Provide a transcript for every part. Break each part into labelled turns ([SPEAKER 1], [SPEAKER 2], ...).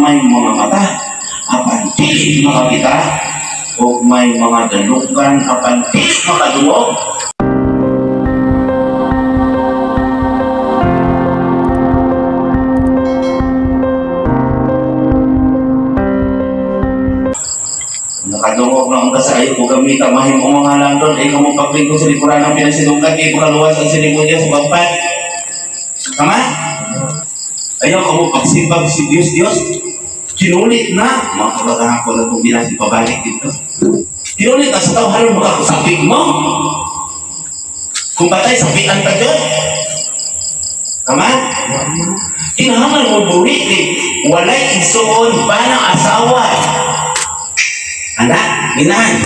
[SPEAKER 1] May mga mata apan dili makakita, o may mga dalukan apan dili makadungog. Nakadungog na ang sa iyo ko gamit ang mahimong mga landon ay kamo paglingkod sa likuran ng pinasinungkan kay makaluwas ang sinimunya sa bagpan. Tama? Ayaw kamo pagsimbag si Dios Dios. Kinulit na. Mga kabagahan ko na itong bilang ipabalik dito. Kinulit na sa tao, halong makakasabig mo. Kung batay, sabihan ka dyan. Tama? Kinahanglan mo buhi eh. Walay igsuon ba ng asawa? Anak, ginahan.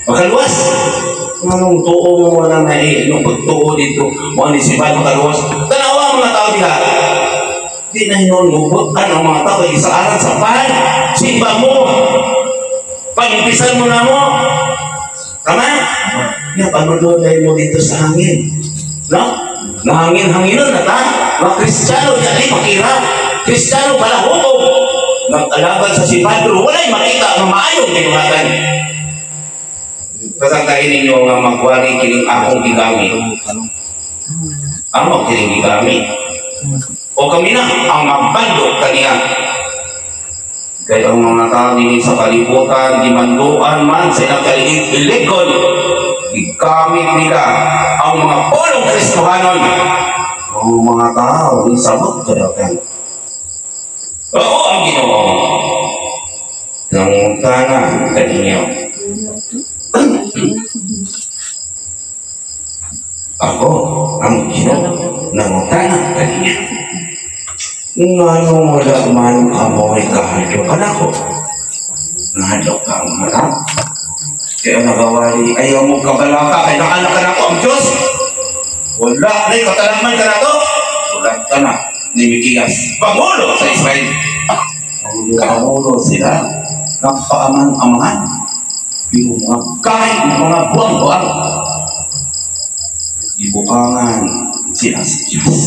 [SPEAKER 1] Makaluwas. Anong tuo mo wala na eh. Anong pagtuo dito? Mga ni si Bal, makaluwas. Tanawa ang mga tao diha. Di na yun mubutan ang mga tao. Isaaran sa pan. Simba mo. Pag-umpisan mo na mo. Tama? Nga, panood mo dito sa hangin. No? Nahangin-hanginon na ta. Mga Kristiyano, di ay makira. Kristiyano, balahubog. Nagkalaban sa si Pedro, walay makita nga maayong binuhatan. Kasangkain ninyo nga magwari kining akong gigamit. Ano kining gigamit? O kami na ang magbando kaniya. Kaya ang mga tao dinhi sa kalibutan, gimanduan man sa ilang kaliig-iligon, gigamit nila ang mga pulong Kristohanon. Ang mga tao, isabot kadakan. Oo, ang Ginoo. Nangutana kaninyo. Ako ang Ginoo. Nangutana kaninyo. Ngano wala man kamoy kahadlok kanako. Nahadlok ka ang mga tao. Kaya nagawali, ayaw mo kabalaka, kaya nakaanak ka na ako ang Diyos. Wala na'y katalaman ka na to. Wala ka na ni Mikias, Pangulo sa Israel. Pangulo sila, nagpaaman-amahan. Pero mga kahit mga buwang-buwang, ibukangan sila sa Diyos.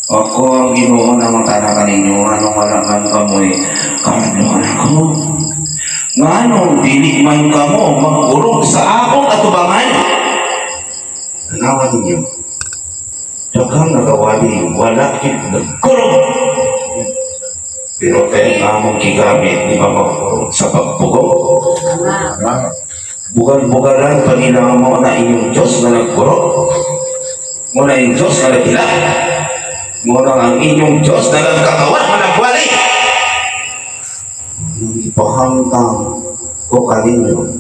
[SPEAKER 1] Ako ang Ginoo na magtana kaninyo, anong wala man kamoy, kahadlokan ako. Nganong dili man kamo magkurog sa akong atubangan. Tanawa ninyo, daghang nagawali, wala kit nagkurog. Pero kaya among gigamit ni magkurog sa pagpugong. Bugal-bugalan pa nila mo na inyong Diyos na nagkurog. Mo na inyong Diyos na nagila. Mo na ang inyong Diyos na nagkakawan, managwali. Ipahangtang ko kaninyo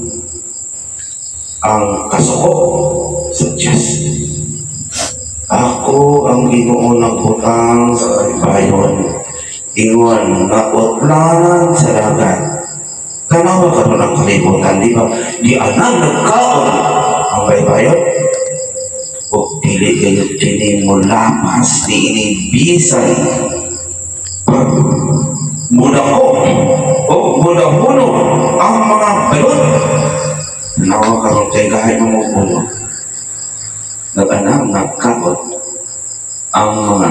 [SPEAKER 1] ang kasuko sa Diyos. Ako ang Ginoo ng butang sa kalibayon, ingon nga utlanan sa dagat. Tanawa karon ang kalibutan, di ba? Di anang nagkaon ang baybayon. O dili kayo kini mo lapas ni ini bisan mudako o mudahuno ang mga balot. Tanawa karon kay gahay mo puno. Nag-anam, nagkaot ang mga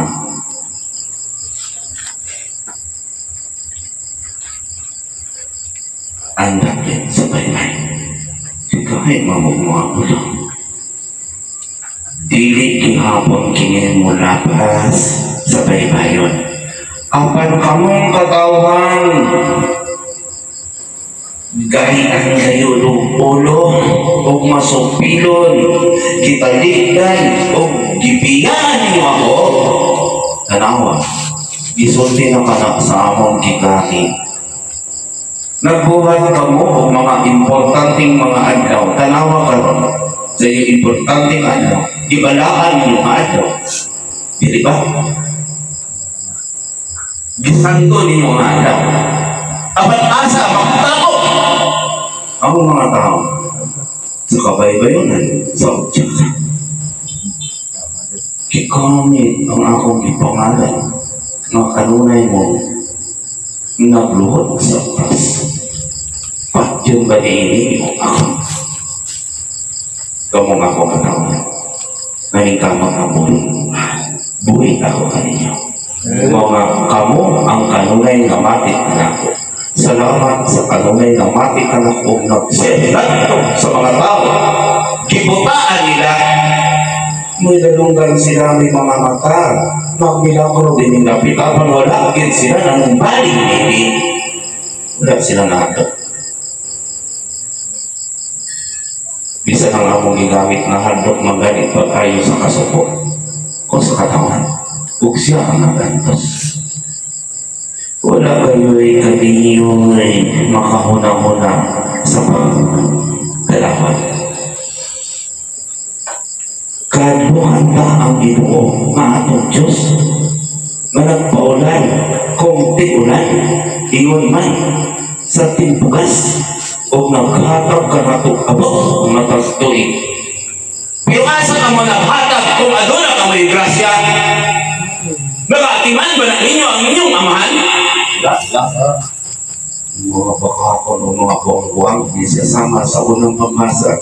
[SPEAKER 1] andapin sa baybay. Kahit mamugmuha ko lang. Dili gihapon kini mo lapas sa baybayon. Apan kamong katawhan, gahian kayo ulo og masupilon, gitalikdan og gibiyaan ninyo ako. Tanawa, gisulti na kana sa among gigamit. Nagbuhat kamo og mga importanteng mga adlaw. Tanawa karon sa inyong importanteng adlaw, gibalaan ninyo ang adlaw. Dili ba? Gisanto ninyo ang adlaw. Apan asa magtako ang mga tao sa kabaybayonan sa Diyos. Gigamit ang akong gipangalan nga kanunay mo nagluhod sa cross. Patyon ba niini mo ako? Kamong ako katawan. Ngayon ka mga buhay. Buhi ako kaninyo. Mga kamo ang kanunay nga mati kanako. Salamat sa kanunay nga mati kanako nagselanto sa mga tao. Gibutaan nila. May dalunggan sila, may mga mata. Magmilagro din nila. Apan wala gid sila nanumbalik nini. Wala sila nato. Bisan ang among gigamit na handok magalit pag-ayo sa kasuko o sa katawan. Ug siya ang nagantos. Wala kayo'y kaninyo'y makahuna-huna sa pagdalawan. Kadluhan ba ang Ginoo nga atong Diyos nga nagpaulan kung ti-ulan, ingon man sa timbugas o naghatag kanato abot matag tuig? Pero asa ka mo naghatag kung aduna ka may grasya? Nagaatiman ba na ninyo ang inyong amahan? Mga bakakon o mga buang-buang, di siya sama sa unang pagbasa.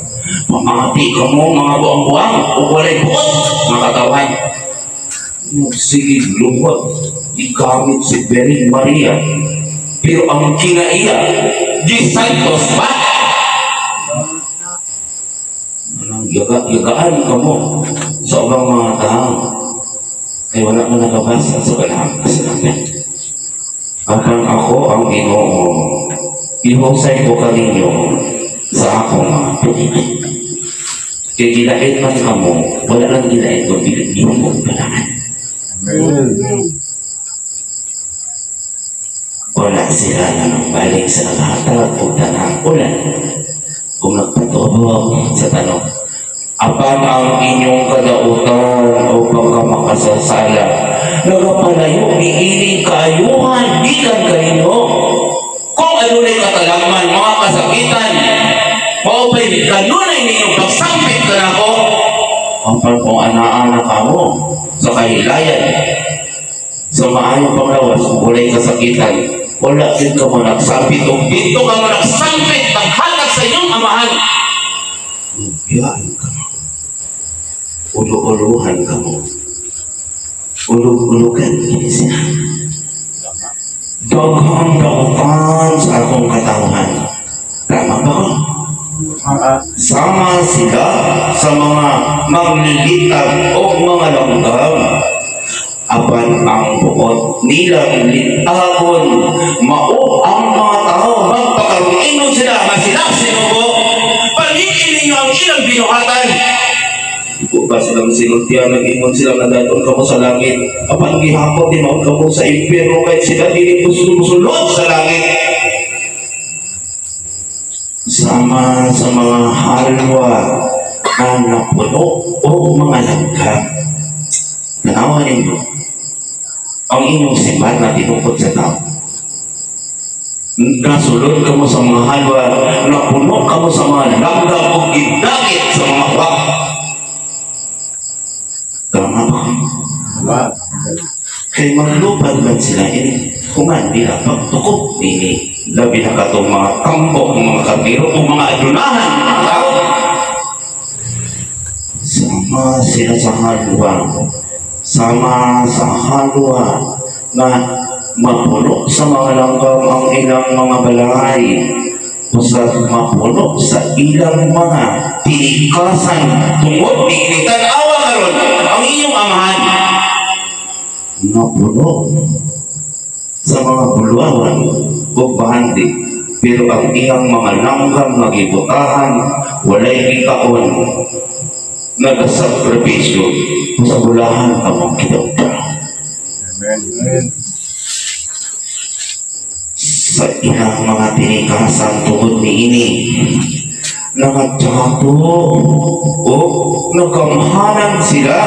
[SPEAKER 1] Pamati ka mo mga buang-buang o walay buot mga katawan. Sige, lungkot, igamit si Bering Maria. Pero ang kinaiya, di Santos ba? Anong yagaan ka mo sa ubang mga tao? Ay wala mo nakabasa sa balahang kasalatan. Apan ako ang Ginoo, ihusay ko kaninyo sa akong mga tuig. Kay gilait man kamo, wala lang gilait ko, dili mo balaan.
[SPEAKER 2] Amen.
[SPEAKER 1] Wala sila nanumbalik sa naghatag og tanang ulan kung nagpatubo sa tanong. Apan ang inyong kadautan o pagkamakasasala nagapalayo niini kaayuhan gikan kanino. Kung adunay katalagman, mga kasakitan, mao pa'y kanunay ninyong pagsampit kanako. Apan kung anaa na kamo sa kahilayan sa maayong panglawas kung walay kasakitan, wala din ka mo nagsampit o dito ka mo nagsampit paghatag sa inyong amahan. Biyaan ka mo. Ulo-uluhan ka mo. Ulog-ulugan kini siya. Daghang dautan sa akong katawhan. Tama ba ko? Sama sila sa mga manglilitag o mga langgam. Apan ang buot nilang litagon, mao ang mga tao, magpakaroon sila, masila sinubo, paliin ninyo ang ilang binuhatan. Ipo ba silang sinultian, nag-ingon sila na dadon kamo sa langit, apan gihapon tinuod kamo sa impyerno kahit sila dili musulod sa langit. Sama sa mga halwa na napuno o mga langgam. Tanawan ninyo ang inyong simbahan na tinukod sa tao. Nasulod kamo sa mga halwa, napuno kamo sa mga langgam o gidakit sa mga wak. Tama ba? Kay maglupad man sila ini, human nila pagtukop nini. Labi na katong mga tambok, mga katiro, o mga adunahan mga tao. Sama sila sa halwa, sama sa halwa na mapuno sa mga langgam ang ilang mga balay, usab mapuno sa ilang mga tinikasan tungod ni tan-awa karon ang inyong amahan. Mapuno sa mga buluawan o bahandi, pero ang iyang mga langgam nagibutahan, walay gikaon, nagasakripisyo sa bulahan kamong kidawta.
[SPEAKER 2] Amen.
[SPEAKER 1] Sa ilang mga tinikasan tungod niini, nangadyato o nagkamhanan sila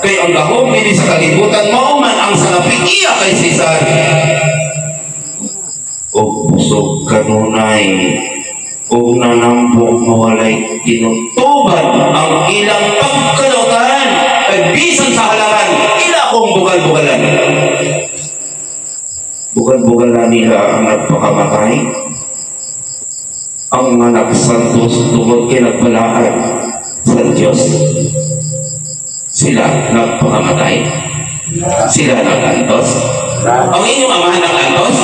[SPEAKER 1] kay ang gahom nini sa kalibutan mao man ang salapit iya kay Cesar. O busog kanunay o nanambok mawalay tinutuban ang ilang pagkalautan kay bisan sa halaran ila kong bugal-bugalan. Bugal-bugalan nila ang nagpakamatay, ang mga nagsantos tungod kay nagbalaan sa Diyos. Sila nagpakamatay. Sila nag-antos? Ang inyong amahan nag-antos?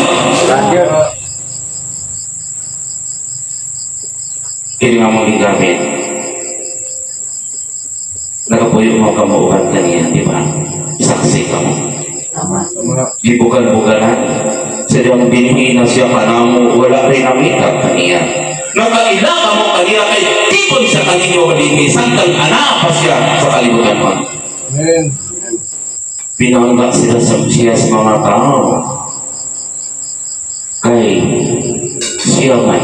[SPEAKER 1] Kini nga mong gigamit. Nakapuyo mo kamuuhan kaniya, di ba? Saksi ka mo. Gibugal-bugalan. Sa diyang binhi na siya kanamo, wala rin ang kaniya. Nakaila ka mo kaniya kay tipon siya kaninyo dinhi samtang ana pa siya sa kalibutan mo.
[SPEAKER 2] Amen.
[SPEAKER 1] Pinangga sila sa siya sa mga tao. Kay siya man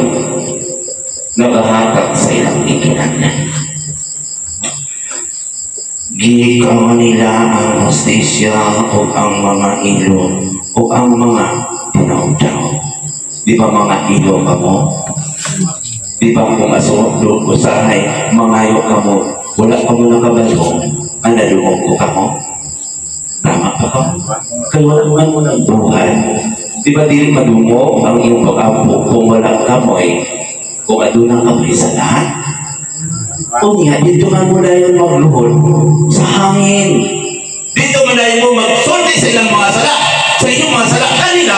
[SPEAKER 1] nagahatag sa ilang gikinahanglan. Gihikawan nila ang hustisya o ang mga ilo o ang mga tinaog-daog. Di ba mga ilo kamo? Di ba kung aso usahay mangayo kamo, wala kamo nakabalo, ang nadungog ko kamo? Tama pa ko? Kaya wala man mo ng buhay. Di ba dili madungog ang iyong pag-ampo kung wala kamoy, kung aduna kamoy sa lahat? Unya, dito man mo dayon magluhod sa hangin. Dito man dayon mo magsulti sa ilang mga sala, sa inyong mga sala kanila.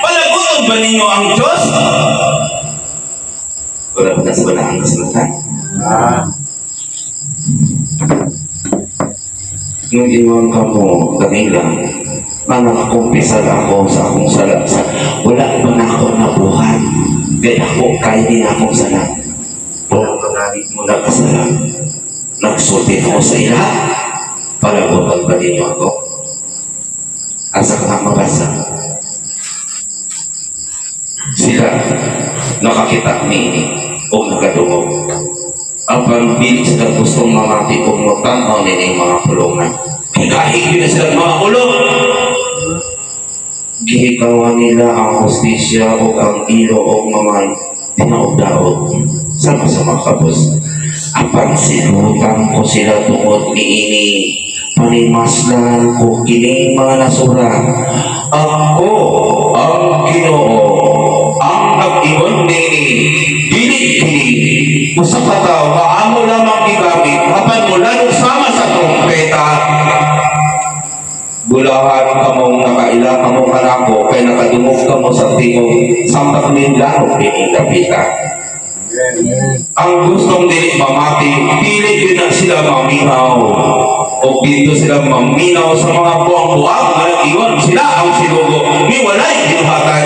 [SPEAKER 1] Palaguton ba ninyo ang Diyos? Wala ba na sa balaang kasulatan? Nung iwan ka mo, kanila, nga nakakumpisal ako sa akong sala. Sa, wala pa na ako nabuhat. Kaya ako, kaya din akong sala. Wala pa ganit mo nagkasala. Nagsulti ako sa ila. Palagutan ba ninyo ako? Asa ka nga mabasa? Sila nakakita niini o nakadungog. Ang pambili sila gustong mamati o mutanaw nini mga pulungan. Hikahig yun na sila mga ulo. Gihikawan nila ang hustisya o ang ilo o mga tinaog-daog. Sama-sama kabos. Apan silutan ko sila tungod niini. Panimaslan ko kining mga nasura. Ako ang Ginoo ang nag-ingon nini. Dili kini usa ka tawo nga amo lamang gigamit apan mulalog sama sa trompeta. Bulahan kamong nakaila kamo kanako kay nakadungog kamo sa tingog samtang ninlanog nining dapita. Ang gustong dili mamati, dili yun na sila maminaw. O dito sila maminaw sa mga buang-buang nga nag-iwan sila ang silugo ni walay ginuhatan.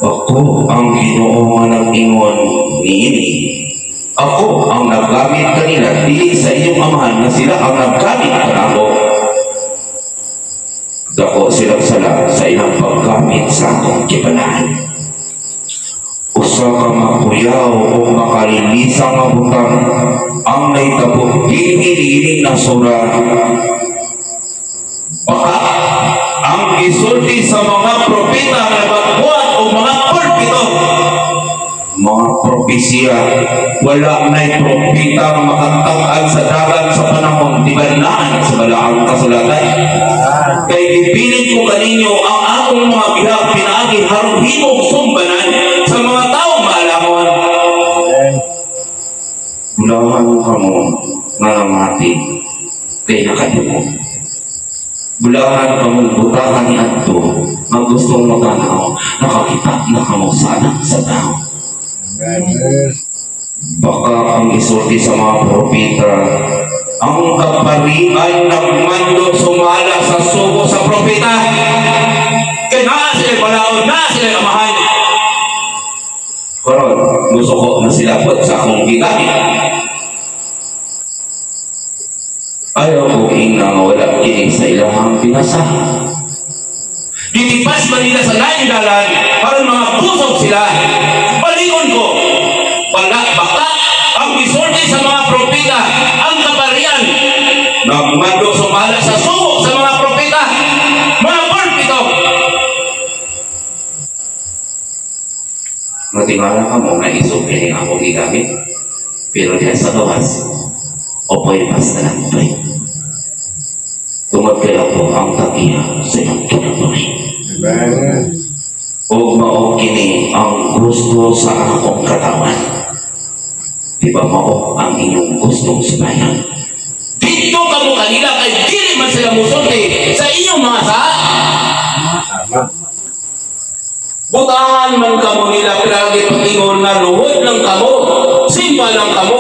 [SPEAKER 1] Ako ang Ginoo nga nag-ingon niini. Ako ang naggamit kanila dili sa inyong amahan nga sila ang naggamit kanako. Dako silang sala sa ilang paggamit sa akong gibalaan. Usa ka makuyaw o makalilisa nga butang ang nahitabo dinhi niining nasura. Baka ang gisulti sa mga propeta nga nagbuhat o mga pulpito, mga propesiya, wala na'y propeta nga makatag-an sa dagat sa panahon, di ba naan sa balaang kasulatan? Kay gibilin ko kaninyo ang akong mga bihag pinaagi harong himong sumbanan sa mga taong maalamon. Bulahan kamo nga namati kay nakadungog. Bulahan kamo butakan ni adto nga gustong maganaw, nakakita na kamo sa anak sa tao. Baka ang isulti sa mga propeta, ang kaparian nagmando sumala sa sugo sa propeta. Kaya naa sila balaod, naa sila amahan. Karon, musuko na sila po sa akong gigamit. Ayaw ko ingna nga wala kini sa ilahang binasa. Ditipas man nila sa laing dalan, aron mga busog sila. Balikon ko, wala baka ang gisulti sa mga propeta, ang kaparian nagmando sumala sa sugo sa mga propeta, mga pulpito. Matingala ka mo nga isog kini akong gigamit, pero diha sa gawas, opoy basta lang pre. Tungod kay ako ang tag-iya sa iyong kinabuhi.
[SPEAKER 2] Amen.
[SPEAKER 1] O mao kini ang gusto sa akong katawan. Di ba mao ang inyong gustong subayan? Di Higto kamo kanila kay dili man sila musulti sa inyong mga sala.
[SPEAKER 2] Tama.
[SPEAKER 1] Butahan man kamo nila pero pag-ingon nga luhod lang kamo, simba lang kamo,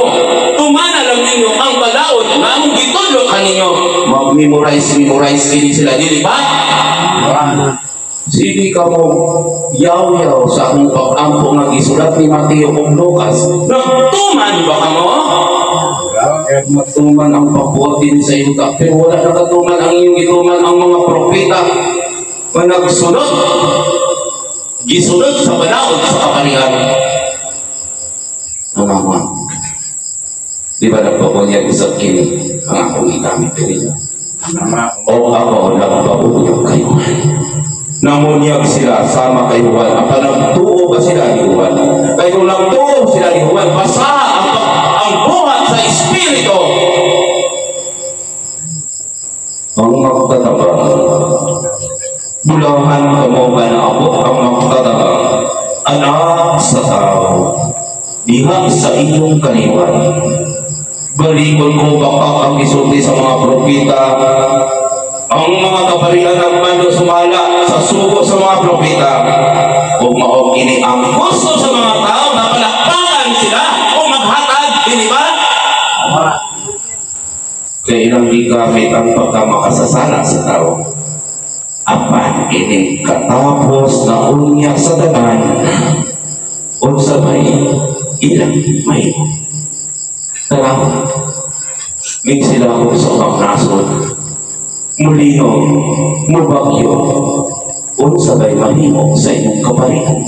[SPEAKER 1] tumana lang ninyo ang balaod nga among gitudlo kaninyo. Mag-memorize, memorize kini sila, dili ba?
[SPEAKER 2] Tama.
[SPEAKER 1] Sige kamo yaw-yaw sa akong pag-ampo nga gisulat ni Mateo ug Lucas. Nagtuman ba kamo? Magtuman ang pagbuhat din sa yuta, pero wala nakatuman ang inyong gituman ang mga propeta nga nagsunod, gisunod sa balaod sa kaparian. Tama. Di ba nagpabunyag usab kini ang akong gigamit kanina?
[SPEAKER 2] Tama.
[SPEAKER 1] O ako nagpabunyag kay Juan. Namunyag sila sama kay Juan. Apan nagtuo ba sila ni Juan? Kay kung nagtuo sila ni Juan, basa ang buhat sa Espiritu. Ang magtatabang, bulahan kamo nga naabot ang magtatabang, anak sa tao, diha sa inyong kaliwan. Balikon ko baka ang gisulti sa mga propeta, ang mga kaparian ng mando sumala sa sugo sa mga propeta. Ug mao kini ang gusto sa mga tao na palakpakan sila o maghatag, di ba?
[SPEAKER 2] Tama.
[SPEAKER 1] Kaya ilang gigamit ang pagkamakasasala sa tao. Apan ini katapos na unya sa tanan, unsa may ilang mahimo? Tara, ning sila ko sa ubang nasod, mulinog, mubagyo, unsa bay mahimo sa inyong kaparian?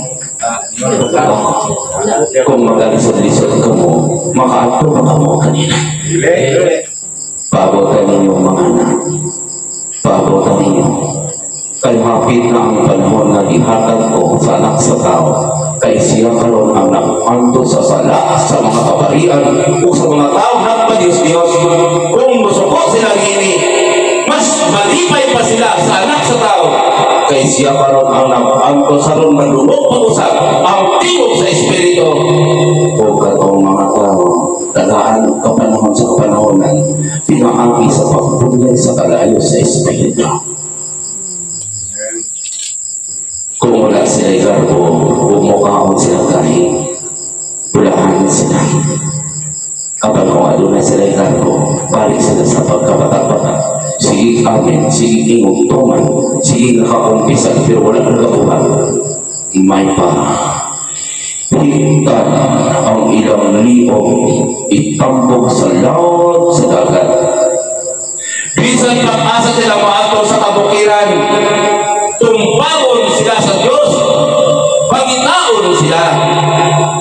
[SPEAKER 1] Kung magalisod-lisod kamo, makaadto ba kamo kanina?
[SPEAKER 2] Dili.
[SPEAKER 1] Paabotan ninyo, mga anak. Paabotan ninyo. Kay hapit na ang panahon nga gihatag ko sa anak sa tao. Kay siya karon ang nag-anto sa sala sa mga kaparian o sa mga tao nagpa-Diyos-Diyos. Kung musuko sila niini, mas malipay pa sila sa anak sa tao. Kay siya karon ang nag-anto sa ron madungog pag-usap ang tingog sa Espiritu. O katong mga tao, tagaan og kapanahon sa kapanahonan, pinaagi sa pagbunyag sa kalayo sa Espiritu. Kung wala sila garbo, ug mukaon sila gahi, bulahan sila. Kapag kung aduna sila garbo, balik sila sa pagkabata-bata. Sige amen, sige ingog tuman, sige nakakumpisan, pero wala nagabuhat. May pa. Higtan ang ilang liog, itambok sa laot sa dagat. Bisan pag-asa sila maato sa kabukiran, tumbagon sila sa Diyos, pangitaon sila.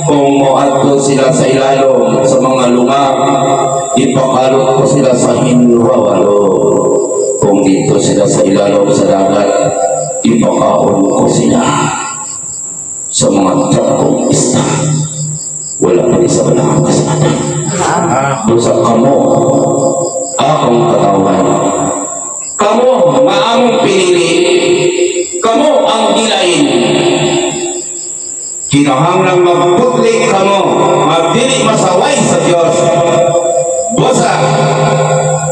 [SPEAKER 1] Kung moadto sila sa ilalom sa mga lunga, ipakalot ko sila sa hinwawalo. Kung dito sila sa ilalom sa dagat, ipakaon ko sila sa mga dakong isda. Wala pa rin sa balakang kasulatan. Busa kamo, akong katawan. Kamo, nga among pinili. Kamo ang gilain. Kinahanglang magputli kamo, magdili masaway sa Dios. Busa,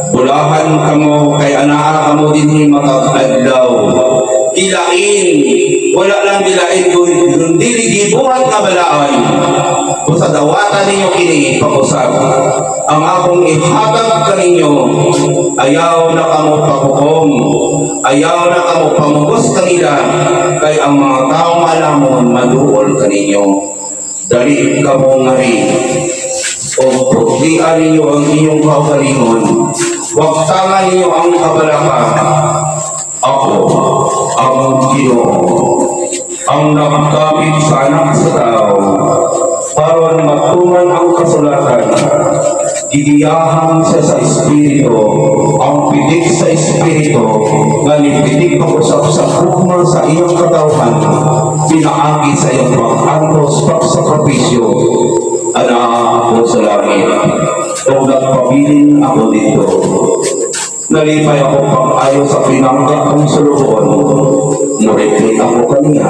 [SPEAKER 1] bulahan kamo kay anaa kamo dinhi matag adlaw. Gilain, wala lang gilain kung dili gibuhat nga balaan. Busa dawatan ninyo kini pag-usab. Ang akong ihatag kaninyo, ayaw na kamo paghukom, ayaw na kamo pamugos kanila, kay ang mga taong alamon maduol kaninyo. Dali kamo ngari, o putlian ninyo ang inyong kaugalingon, wagtangan ninyo ang kabalaka. Ako, ang Ginoo, ang nagkapit sa anak sa tao, aron matuman ang kasulatan, gigiyahan siya sa Espiritu, ang pitik sa Espiritu, nga nipitik pag-usap sa gugma sa iyang katawhan, pinaagi sa iyang pag-antos pagsakripisyo, anaa ako sa langit, o nagpabilin ako dito. Nalipay ako pag-ayo sa pinangga kong sulugoon, muripit ako kaniya,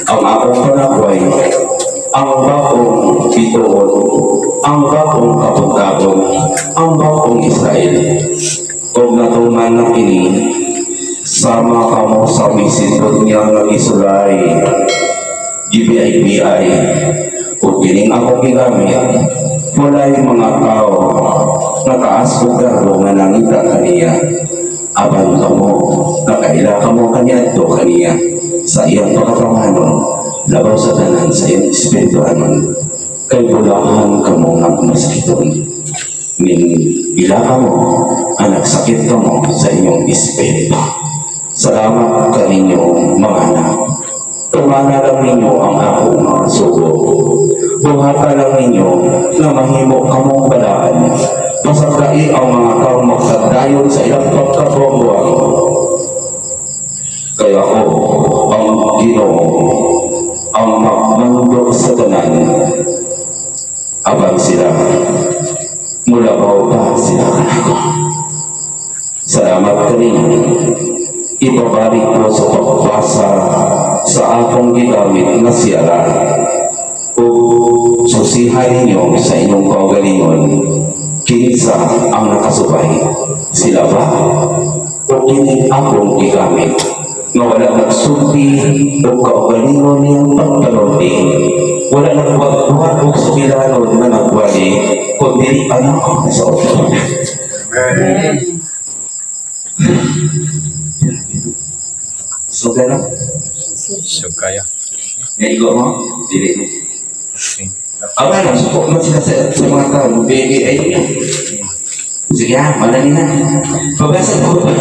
[SPEAKER 1] ang akong panagway, Ang bag-ong bituon, ang bag-ong kabugtaon, ang bag-ong Israel. Ug natuman na kini sama kamo sa misinod niya nga gisulay, GBIBI, ug kining akong gigamit, walay mga tao nga taas ug garbo nga nangita kaniya. Apan kamo, nakaila kamo kaniadto kaniya sa iyang pagkatawhanon, labaw sa tanan sa iyang espirituhanon, kay bulahan kamo nga masakiton. Nin ila kamo ang nagsakit kamo sa inyong espiritu. Salamat kaninyo, mga anak. Tumana lang ninyo ang akong mga sugo. Buhata lang ninyo na mahimo kamong balaan. Pasagdai ang mga taong magkadayon sa ilang pagkabuang. Kaya ako, ang Ginoo, ang magmando sa tanan, apan sila, mulabaw pa sila kanako. Salamat kaninyo. Ibabalik ko sa pagbasa sa akong gigamit nga siyara o susihan ninyo sa inyong kaugalingon kinsa ang nakasubay. Sila ba? O kining akong gigamit nga wala nagsulti o kaugalingon niyang pagpanulti, wala nagbuhat og sugilanon nga nagwali, kung dili ang ako sa otro.
[SPEAKER 2] Amen.
[SPEAKER 1] So, gano'n?
[SPEAKER 2] So kaya.
[SPEAKER 1] Naigo mo? Dili mo. Aba, nasuko man sila sa mga tao. Baby, ayun yun. Sige ha, madali na. Pabasa ko ba?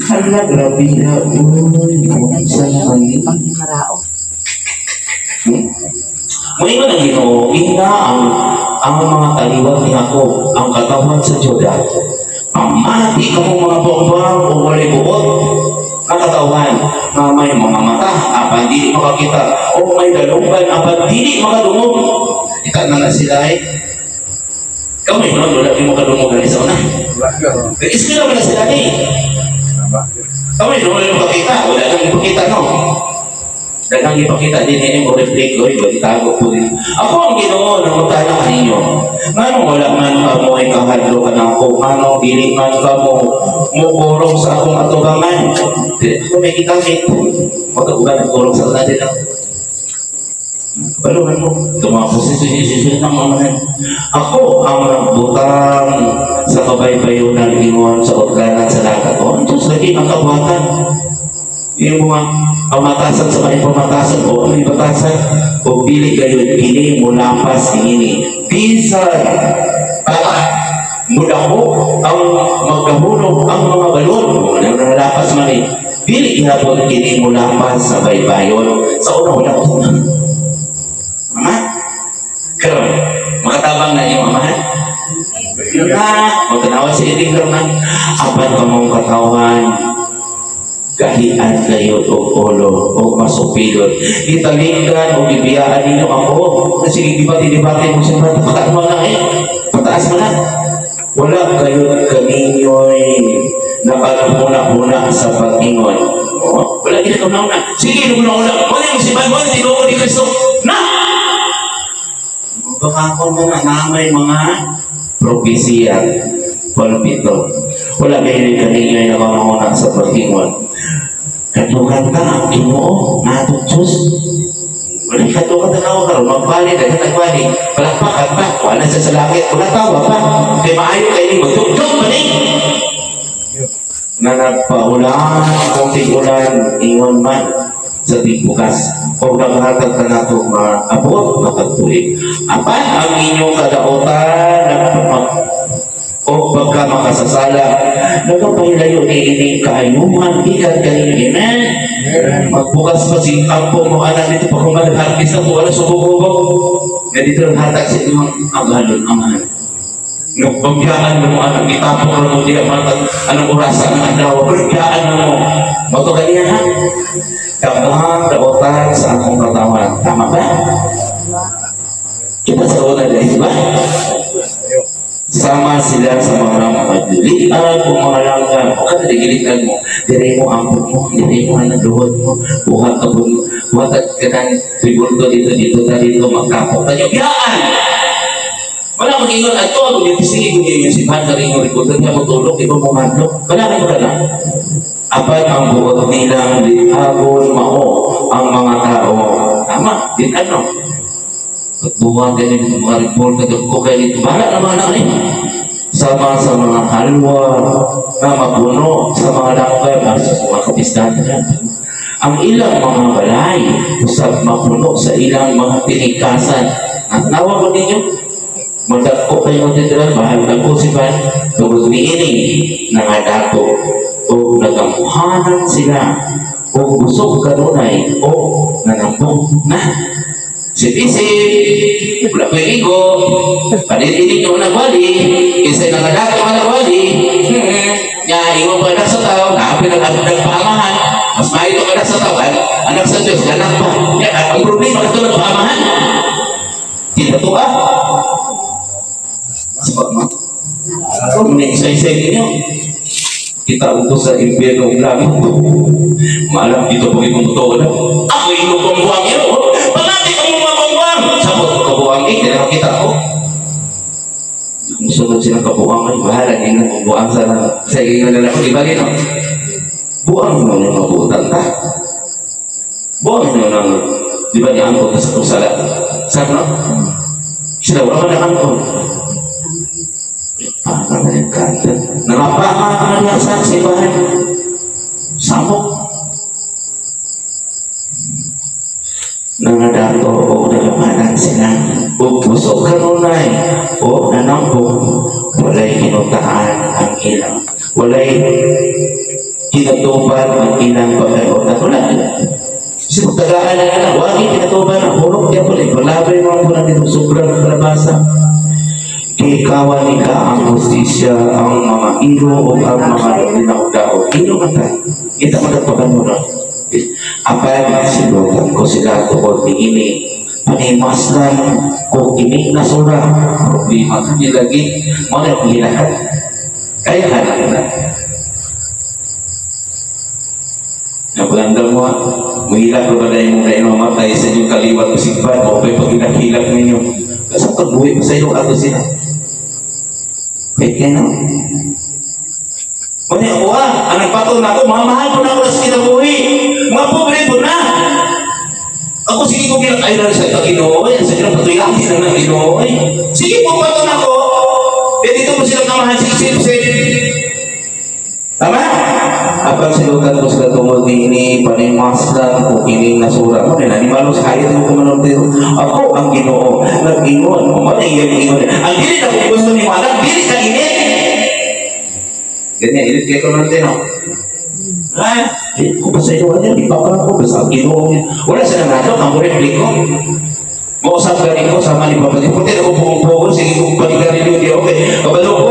[SPEAKER 1] Hala, grabe na. Uy, sa naman ni.
[SPEAKER 3] Panghimarao.
[SPEAKER 1] Muingon ang Ginoo, ina ang mga kaliwat ni Jacob, ang katawhan sa Juda. Pamati kamo, mga buang o walay buot ang katawhan nga may mga mata apan dili makakita o may dalunggan apan dili makadungog. Ika na na sila eh. Kami no, wala di mo kadungog ani sa una. Eskwela man na sila ni. Kami no, wala makakita, wala kang ipakita no. Daghang ipakita din ni mo reflect ko, itago po din. Ako ang Ginoo nangutana kaninyo. Nganong wala man kamo ay kahadlok kanako, nganong dili man kamo mukurog sa akong atubangan? Dili ako may gigamit. Magkagugan nagkurog sa natin ako. Kabaluhan mo. Ito mga posisyon ng mga man. Ako ang nagbutang sa kabaybayunan ingon sa utlanan sa dagat. O, ang Diyos lagi ang kabuhatan. Yung mga pamatasan sa mga pamatasan o ano yung batasan o dili gayon kini mulapas ini bisan mudako ang magkahulog ang mga balon o ano nalapas man eh dili gihapon kini mulapas sa baybayon. Sa una, wala ko. Mama, karon makatabang na inyong amahan na magtanawa sa iting karon apan kamong katawhan gahian kayo og ulo o masupilot. Gitalinggan o gibiyaan ninyo ako. Sige, debate-debate mo sa pataas mo na eh. Pataas mo na. Wala kayo kaninyo'y nakalahuna-huna sa pag-ingon. Oh, wala gid ka na. Sige, una-una. Wala yung siban mo, tinuod ni Kristo. Na! Baka ako na na may mga propesiya. Pulpito. Wala kayo kaninyo'y nakalahuna sa pag-ingon. Kadlukan ta ang Ginoo, natong Diyos. Wala kadlukan ta ako karon magpali dahil nagpali. Palakpakan pa, wala siya sa langit, wala tawa pa. Kay maayo kay ni magtugtog pa ni. Na nagpaulan, kung tig-ulan, ingon man sa tigbukas. O naghatag ka nato maabot makatuig. Apan ang inyong kadaotan nagpapag o pagka makasasala, nagapahilayo ni ini kaayuhan, ikan kaninyo. Amen? Magbukas pa si kampo mo, anak dito pa kung mag-harvest na po, wala subog-ubog. Nga dito ang hatag sa inyong agalon, amahan. Nagbagyaan mo, anak, itapok na mo diya, matag, anong orasa ng adlaw, bagyaan na mo. Mato kaniya ha? Daghang daotan sa akong katawan. Tama ba? Kita sa una dahil ba? Sama sila sa mga magliliag o mga langgam. O kada gilitag mo, dire mo ampon mo, dire mo ang luhod mo, buhat ka po, buhat ka ka tribulto dito, dito, ta dito, magkapok tayo. Biyaan! Wala mag-ingon ato, kung yung sige, kung yung simbahan ka rin yung rekolta niya, matulog, di ba pumadlok? Wala rin wala lang. Apan ang buot nilang litagon mao ang mga tao. Tama, di ano. Pagbuhat din dito mga rekolta, ko kayo dito. Bahala naman na rin. Sama sa mga halwa na mapuno sa mga langgam, sa mga kapistahan. Ang ilang mga balay, usab mapuno sa ilang mga tinikasan. At nawa ba ninyo? Magdako kayo katedral, mahal na ko si Ban, tungod niini, nangadato, o nagamuhanan sila, o busog kanunay, o nanambok na. Sip-isip, wala ko'y igo, panitinig nyo nagwali, kisa'y nangadato nga nagwali, nya, ingon pa anak sa tao, naapin ang nagpaamahan, mas maayo ang anak sa tao, anak sa Diyos, anak pa. Nya, ang problema, ito nagpaamahan. Kita to ah. Sebab mo. Kung isa-isa ninyo, kita utos sa impyerno ng langit. Malam dito pag itong totoo na. Ako yung pambuang yun. Pangati ka mo mga pambuang. Sabot kabuang eh, kaya kita ko. Musunod silang kabuang ay bahala din ang buang sa sa inyo na lang. Ibagay no? Buang mo yung mabutan ta. Buang mo nang di ba niya angkot sa kusala. Sabi no? Sila wala man ang angkot. Nangapama niya sa simbahan. Samok. Nangadato o nagamanan sila. O busog kanunay o nanampok. Walay kinutaan ang ilang. Walay kinatuban ang ilang pagkayotan. Wala. Kasi kung tagaan na anak, wagi kinatuban ang hulog niya pala. Palabay mga po natin sobrang kalabasa. Ikawan nila ang hustisya, ang mga ilo o ang mga dinaog-daog. Ilo ka ta. Kita matagpagan mo na. Apan, silutan ko sila tungkol ni ini. Panimaslan ko ini nasura. Problema ka nilagi. Mga akong hilahat. Kaya ka na na. Napaganda mo ha. Mahilak ko ba na yung mga mamatay sa inyong kaliwat o sigban o pa'y pag-hilak ninyo. Kasi pag-uwi pa sa iyo ato sila. Wait kayo no? Muna ako ha, ang nagpatol na ako, mga mahal po na ako sa kinabuhi. Mga pobre po na. Ako sige ko ginakay na sa Ginoo, sa Ginoo patuyahin na ng Ginoo. Sige po patol ako. Eh dito po silang kamahan, sige, sige, sige. Tama? Apang silutan ko sila tungod ni panimaslan ko kining nasura mo nila ni malos hayat ko kumanon dito. Ako ang Ginoo nag-ingon mo man iyang ingon. Ang dili na kung gusto ni anak dili ka init. Ganyan init kay kumanon dito. Ha? Ko pa sa iyo ano di pa ko basta ang Ginoo. Wala sa nangadto ang replik ko. Mausap gani ko sama ni Papa. Puti ako pumpugon sige ko panigarilyo di okay. Kabalo ko.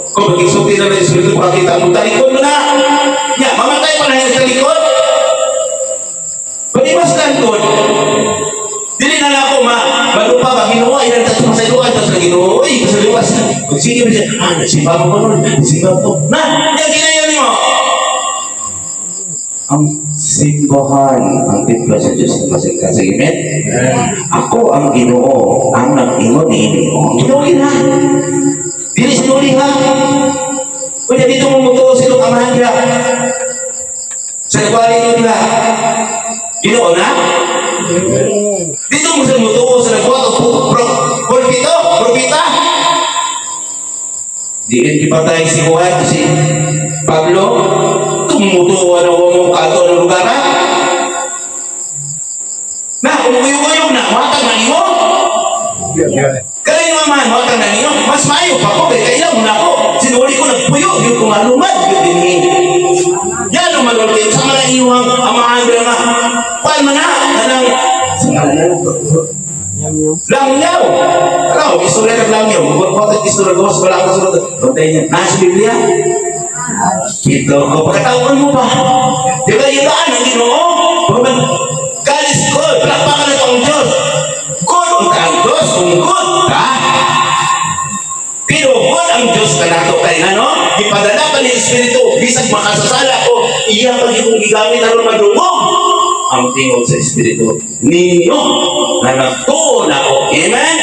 [SPEAKER 1] Kung magigsulti na ng Espiritu, pakita mo, talikod mo na! Ya, mamatay pa na yung talikod! Panimas lang ko. Dili na lang ako, ma. Bago pa, ba, Ginoo, ay nagtas pa sa iyo, ay tas na Ginoo, ay, sa liwas. Magsige mo siya, ah, nagsimba mo ko nun, nagsimba ko. Na, yan, ginayon mo! Ang simbahan, ang templo sa Diyos na masing-kasing. Amen? Ako ang Ginoo, ang nag-ingon ni Ginoo. Ginoo gina. Dili sinuli ha. Kunya dito mo mutuo sila kamahan nila. Sa nagwali nyo nila. Ginoo na? Dito mo sila mutuo sa nagwali pulpito, propita. Diin kipatay si Juan, si Pablo. Tumutuo na mo kato ng lugar ha? Na, umuyong-uyong na, matag na nimo. Kaya naman, matag na ninyo, mas maayo pa ko, kaya kailan mo na ako. Sinuli ko, nagpuyo, yun kung alumad, yun din eh. Yan ang malulti, sa mga iyong amahan nga, kuan man na, kanang, langyaw. Alam, istorya ng langyaw. Buat istorya, gawas, wala akong sunod. Bantay niya, nasa Biblia. Ito ko, pagkataon mo pa. Di ba, yung daan ang Ginoo? God is good. Palakpakan na itong Diyos. Good ang ang Diyos, kung good ka. Espiritu, bisag makasasala ko, iya pa gyud kong gigamit aron madungog ang tingog sa Espiritu ninyo na nagtuo nako. Amen?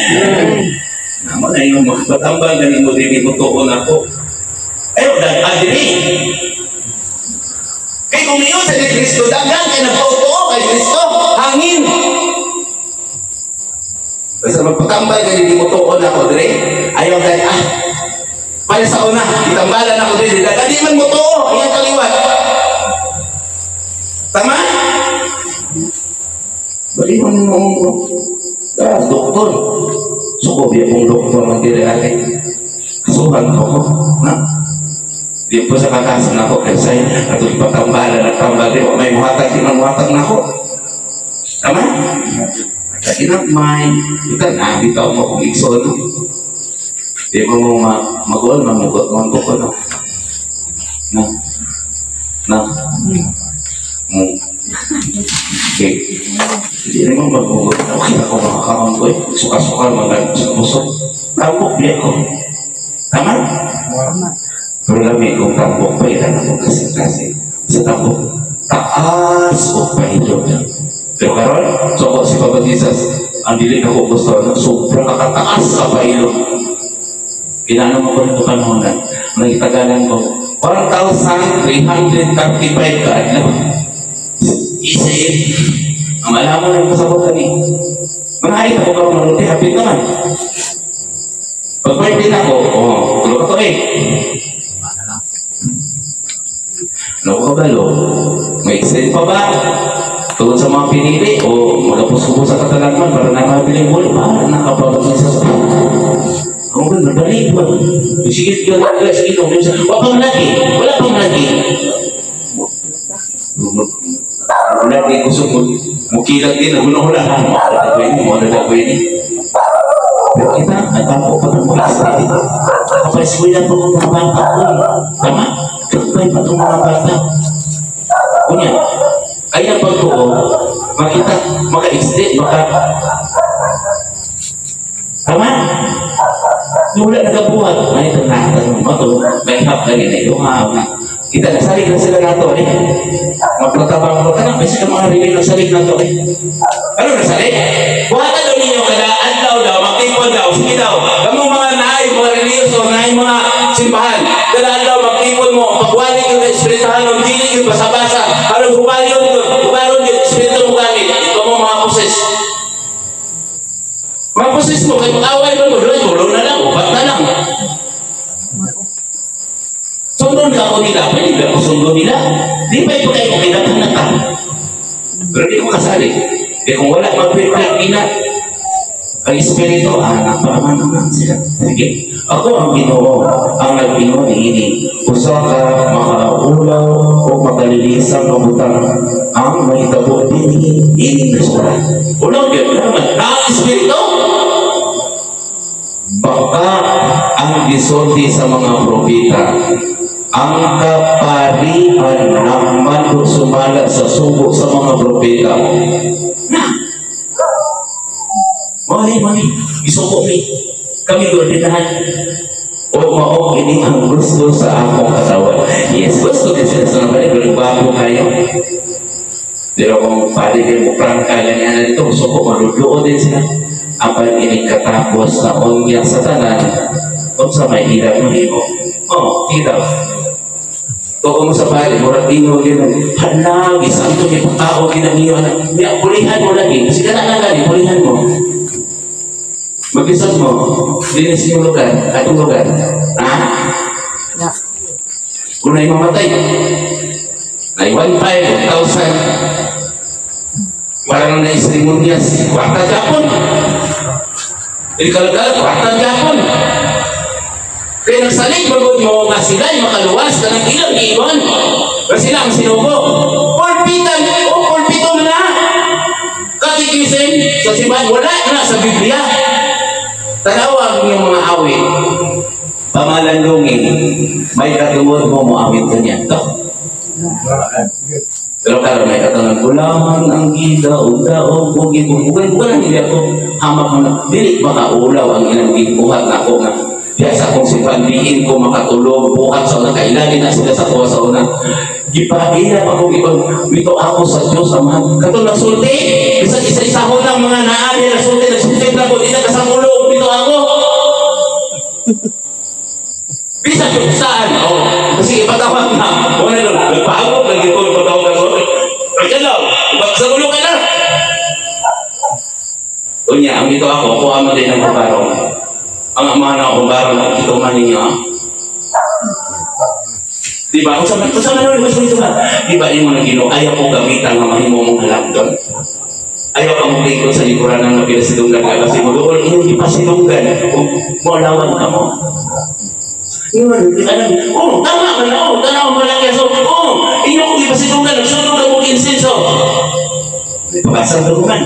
[SPEAKER 1] Namo na yung magpatambal ganin mo dili mo tuo nako. Ayo, daghan dili. Kay kung niyo sa ni Kristo, daghan kay nagtuo kay Kristo, hangin. Basta magpatambal ka dili mo tuo nako dire. Ayaw kay para sa una, itambalan ako dili. Daghan di man mo tuo, iyang kaliwat. Tama? Bali man mo doktor. Suko biya pong doktor ang diri ate. Kasuhan ko ko. Na? Di po sa kakasan ako kay say ato ipatambalan at tambal di may muhatag di man muhatag nako. Tama? Kinagmay, ita na bitaw mo kung igsoon. Di mo mo maguol mamugot mo ko no. Na. Na. Mo. Okay. Hindi naman maghugot. Okay ako makakaon ko eh. Suka-suka mga busok. Tambok biya ko. Tama? Pero lami kung tambok pa ilan ako kasi sa tambok taas o pahilot. Pero karon, so si Papa Jesus, ang dili na ko gusto, sobrang kakataas sa pahilot. Ginano mo ko nito panahon na, nagitagalan ko, 1,335 ka adlaw. Isip, ang alam mo na kasabot ni. Mga ay ako ka maruti, hapit naman. Pag birthday na ako, oh, tulo ka to eh. Ano ka ba, lo? May extend pa ba? Tungkol sa mga pinili o magapos-upos sa katalagman para nakabiling ulo, para nakapagod sa Ako ba, nabalik ba? Sige, sige, sige, sige, wala pang lagi, wala pang lagi. Wala din gusto mo, mukilag din, hula-hula, ha? Mawala na ko ini, mawala na ko ini. Pero kita, nagtapo pa ng mga steady. Kapag-eskwela pa ng mga bata ko. Tama? Kapag pa itong mga bata. Kunya, ay ang pagtuo, makita, maka-extend, maka... Tama? Wala nagabuhat. May natanong mo ito, may hap lagi na ito, ha? Kita nasalig na sila nato eh. Magpatabang mo ka na, may sila mga rilin nasalig na to eh. Ano nasalig? Buhatan daw ninyo kada adlaw daw, magtipon daw, sige daw. Kamu mga naay, mga reliyoso, naay mga simbahan. Kada adlaw magtipon mo, pagwali yung espirituhanon, dili yung basa-basa. Aron hubalyon yun, hubalon yun, espiritu mo gamit. Ito mo mga poses. Mga poses mo, kay mag-away mo, tulo na lang, upat na lang. Sundon ka ako nila, pwede ba ako sundon nila? Di ba ito kayo kinatahan na tao? Pero di ko kasali. Di kung wala mag-prepare nila, ang espiritu, napaman naman sila. Sige. Ako ang Ginoo, ang nag-ingon niini. Usa ka makaulaw o makalilisan nga butang ang mahitabo dinhi ining nasura. Ulaw gyud naman ang espiritu. Baka ang gisulti sa mga propeta, ang kaparian nagmando sumala sa sugo sa mga propeta. Na! Mali, mali. Isuko mi. Kami ordinahan. O mao ini ang gusto sa akong katawan. Yes, gusto din sila sa mga pero bago kayo. Pero kung pwede kayo mo prangka ganyan na dito, suko, maluduo din sila. Apan ini katapos na unya sa tanan, kung sa may hirap mo himo. Oh, hirap. Tuo mo sa pari, murag ingo yun. Hala, gisanto may pagkao ginamiyo na. Niya, pulihan mo lagi. Sige na nga gani, pulihan mo. Mag-isod mo, linis yung lugar, atong lugar. Ha?
[SPEAKER 3] Yeah.
[SPEAKER 1] Kung na'y mamatay, na'y 1,500, 1,000. Wala na na'y seremonyas, kwarta Japon. Ikalgal, kwarta Japon. Kaya nagsalig magod mo nga sila'y makaluwas ka ng ilang iwan. Kasi sila ang sinugo. Pulpitan, o pulpito na. Katikisim sa simbahan, wala na sa Biblia. Tanawa ang inyong mga awit. Pamalandungin, may katungod mo moawit ka niya. Ito. Pero karon may katangan, ulan ang gida, daog, ugi, bugan, bugan, hindi ako hamak mo na. Dili baka ulaw ang ilang gibuhat na ako nga. Diya sa akong simbahan, diin ko makatulog, buhat sa una, kailangan na sila sa tuwa sa una. Gipaila pa kong ibang, mito ako sa Diyos, Amahan. Katong nagsulti, bisag isa-isa ko lang mga naali, nagsulti, nagsulti na ko, di na kasamulog, mito ako. Bisag yung saan, oh, kasi ipatawag na. Wala nun, nagpaabot, lagi ko, ipatawag na ko. Ay, ka lang, sa ulo ka na. Unya, ang ito ako, ako ama din ang kubarong. Ang amahan ako, kubarong, ang ito man ninyo. Di ba? Kung sa man ulit, ito ba? Di ba, imo na Ginoo, ayaw ko gamitan nga mahimo mong halangdon. Ayaw ka mong lingkod sa likuran ng napilasidunggan ka kasi mo doon, iyong ipasidunggan, kung moalawan ka mo. Yun, oh, tama ka na, oh, tanaw mo lang so, oh, inyo kong ipasidunggan, nagsunog ka mong insenso. Pabasang duman.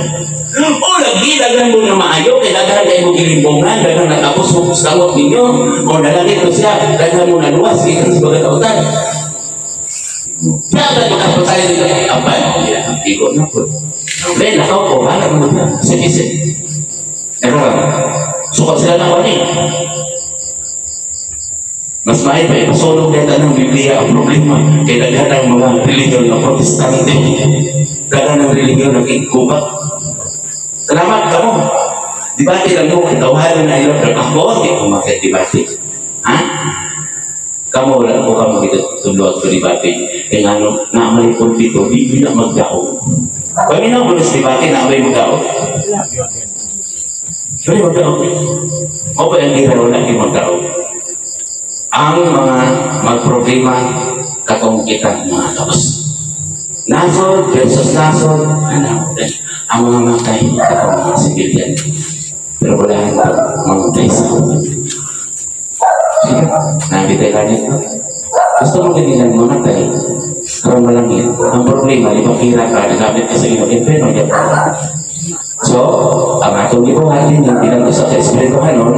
[SPEAKER 1] O lagi, daghan mo na maayo, kay daghan kayo mo gilimbongan, daghan natapos mo kamot ninyo, o nalangit ko siya, daghan mo naluwas, gikan sa mga tautan. Dapat makapatay dito, apan, igo na po. Then, nakaw ko, hanap mo na, sige, sige. Sukat sila na ko ni. Mas mahal pa ipasulong dahil ng Biblia ang problema kay daghan ang mga religion na Protestante, daghan ang religion na kikuba. Salamat ka mo. Debate lang mo, kitawahan na ilo, pero ako, di ko makit-debate. Ha? Kamu, wala ko kamo dito tudlo at debate. Kaya nga no, naamay pulpito, di na magdaog. Kami na ako sa debate, naamay magdaog. Kami magdaog. O ba ang gira, wala kayo magdaog. Ang mga magproblema, katong kita mga tapos. Nasod versus nasod, ano, ang mga matay, katong mga sibilyan. Pero wala ang mamatay sa ulan. Sige, nabitay ka nito. Gusto mo ganilang mamatay, karon malangit. Ang problema, di ba kira ka, nagamit ka sa iyong impeno. So, ang atong ibuhatin, hindi lang ito sa espirituhanon,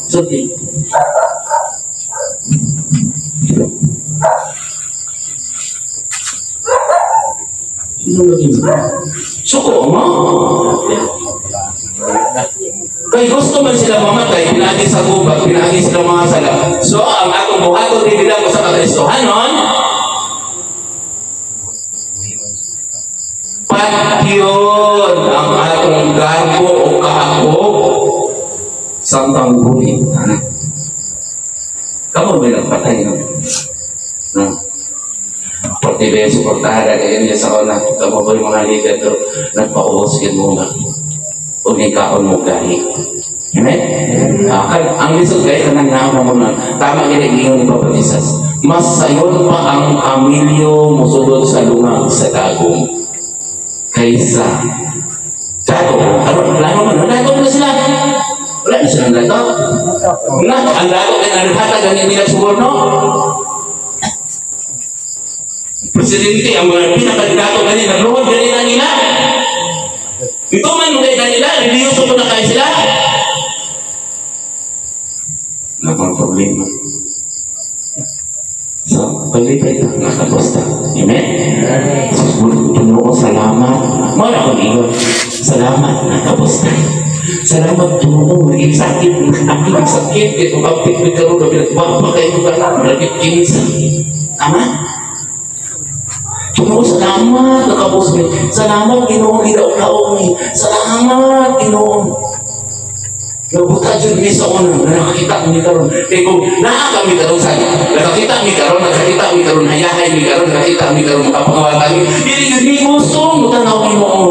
[SPEAKER 1] so, di. Suko mo? Kay gusto man sila mamatay, pinaagi sa gubat, pinaagi sila mga sala. So, ang atong buhaton din bilang sa kakristohanon, patyon ang atong garbo o kahakog samtang buhi. Kamu may nagpatay, no? No? Pati ba yung suportahan at niya sa una, kamu ba yung mga liga pero nagpaubos yun muna. Huwag yung kaon mo gahi. Amen? Ang lisod kayo, kanang naon na muna. Tama ginag-ingon ni Papa Jesus. Mas sayon pa ang kamilyo musulod sa lungag sa dagom kaysa dato. Ano, plano man? Dato na sila. Wala na silang dato. Na, ang dato ay naghatag ang hindi nagsuborno. Presidente, ang mga pinakadidato ganyan, nagluhod ganyan ang ila. Ito man kay kanila, reliyoso ko na kayo sila. Nakang problema. So, paglipay ka, nakaposta. Amen? So, Ginoo, salamat. Mara akong ingon. Salamat, nakaposta. Salamat, Ginoo, naging sakit, naging sakit. Ito, kapit, may karoon na pinagpapa kayo ka lang, naging kinsa. Tama? Ginoo, salamat, nakabos mi. Salamat, Ginoo, gidaog-daog mi. Salamat, Ginoo. Nabuta dyan mi sa una, na nakakita mi karon. Kaya kung naa kami karon sa nakakita mi karon, nakakita mi karon, hayahay mi karon, nakakita mi karon, makapangawata mi. Dili yun mi gusto, mutanaw Ginoo.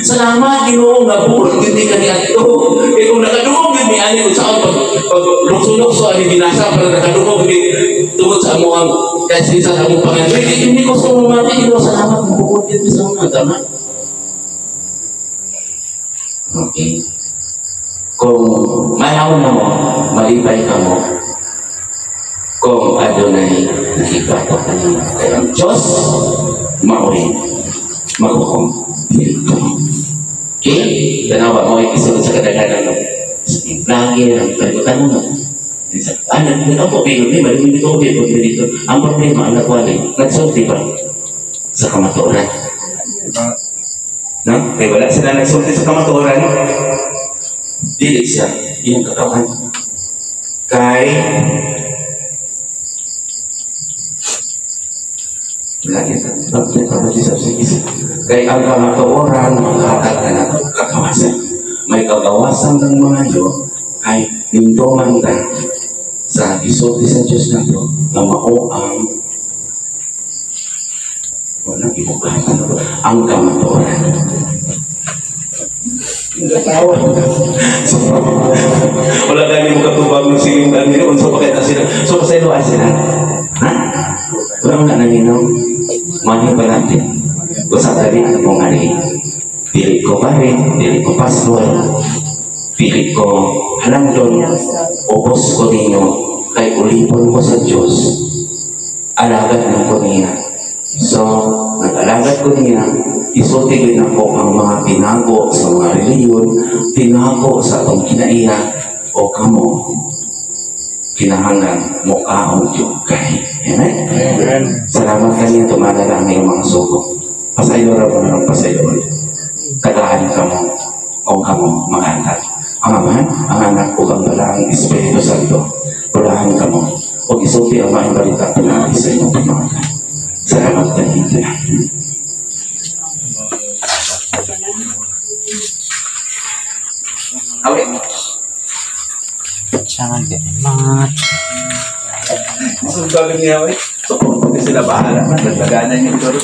[SPEAKER 1] Salamat, Ginoo, nabuot yun di kaniadto. Kaya kung nakadungog yun mi ani, kung saan pag lukso-lukso ani binasa, pero nakadungog yun tungod sa amuang kasi sa among pangandoy, di yun mi gusto mamati, Ginoo, salamat, mabuot yun mi sa una, tama? Okay. Kung manaw na mo, malipay ka mo, kung adunay nakikita ka niyo. Kaya ang Diyos, maoy, maghukom. Okay? Tanawa mo, ikisunod sa kadaghanan ng lagi ang kalimutan mo. Ah, nagpo, pero may malimit ko, pero dito. Ang problema, ang nakuha nagsulti ba? Sa kamatuoran. No? Kaya wala sila nagsulti sa kamatuoran. Dili siya iyang katawan. Kay lagi kay ang kamatuoran maghatag na nato kagawasan. May kagawasan ng mga yo ay nindoman ta sa isulti sa Diyos nato nga mao ang wala ibukahan ang kamatuoran. Natawa. So, wala gani mo katubag ng siling gani unsa pa kay sila. So pasayloan sila. Ha? Wala mo na nanginom. Manyo pa natin. Usa tani ang mong ari. Dili ko pare, dili ko pastor, dili ko halangdon, ubos ko ninyo, kay ulipon ko sa Diyos. Alagad lang ko niya. So, nag-alagad ko niya, isulti din ako ang mga tinago sa mga reliyon, tinago sa atong kinaiya, o kamo, kinahanglan mo kaon yung kay. Amen?
[SPEAKER 2] Amen.
[SPEAKER 1] Salamat kaniya, tumadala ang iyong mga sugo. Pasaylo ra po na pasaylo. Tagaan ka mo, o kamo maghatag. Ang Amahan, ang Anak, ug ang Balaang Espiritu Santo. Pulahan ka mo, o isulti ang maayong balita pinaagi sa inyong pamamagitan. Salamat kaniya. Okay.
[SPEAKER 2] Thank you very much.
[SPEAKER 1] So, sabi niya, eh. So, kung pati sila bahala na, dagdaganan yung toro.